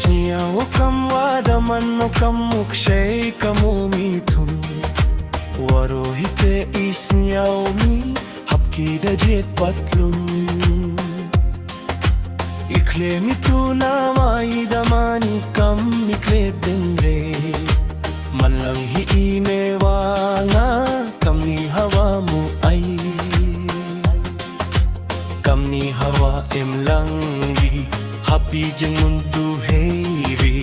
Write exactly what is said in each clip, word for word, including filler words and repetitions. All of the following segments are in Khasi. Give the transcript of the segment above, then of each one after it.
Sñiaw u kam wa da man u kam u kshei kam u mithun. Waroh hi te i sñiaw mi hap ki da jied patlun. I khlem i tuna ma i da man i kam i khlem dynre. Man lang hi i me wa nga kam ni hawa mu ai. Kam ni hawa em lang di hap i jingmut duhei ri.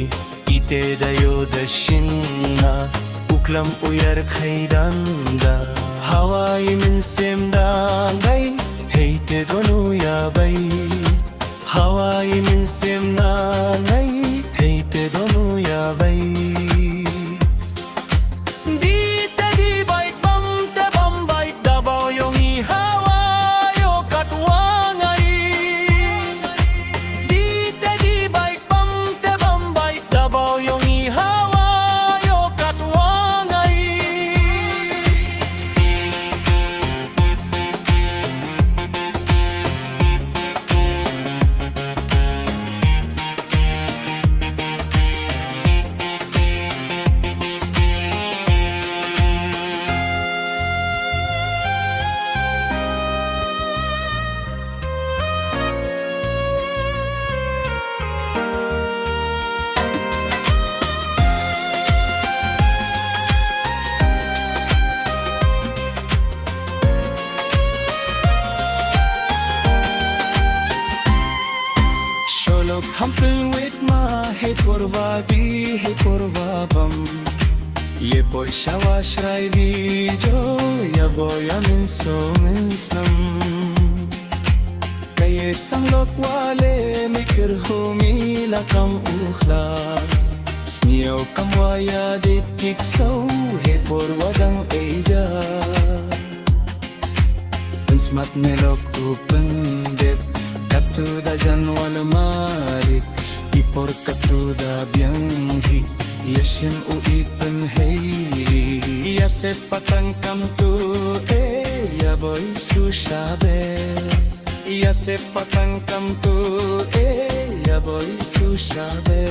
I te da yo da shin na u klam u yar khai dan da. Hawa i mynsiem da ngai hei te don u ya bai. Hawa i mynsiem na ngai hei te don u ya bai. Di te di bai bam te bam bai da bao yong i hawa yo kat wa ngai. Di te di bai bam te bam bai da bao yong i hawa yo kat wa ngai. Sholok hampil wit ma hei purva bi hei purva bam. Ye poi shawa shrai bi jo ya boy amin so min snam. Kaye sang lok wale mi kyrhu mi la kam u khla. Sñiaw kam wa ya dit kik so he por wa dang eja. Pynsmat ne lok u pyndep katu da jan wal marit. I por katu da biang hi ya shim u i pynhei. Ya sep patang kam tu e ya boy su shabe. Ya sep patang kam tu e ya boy su shabe.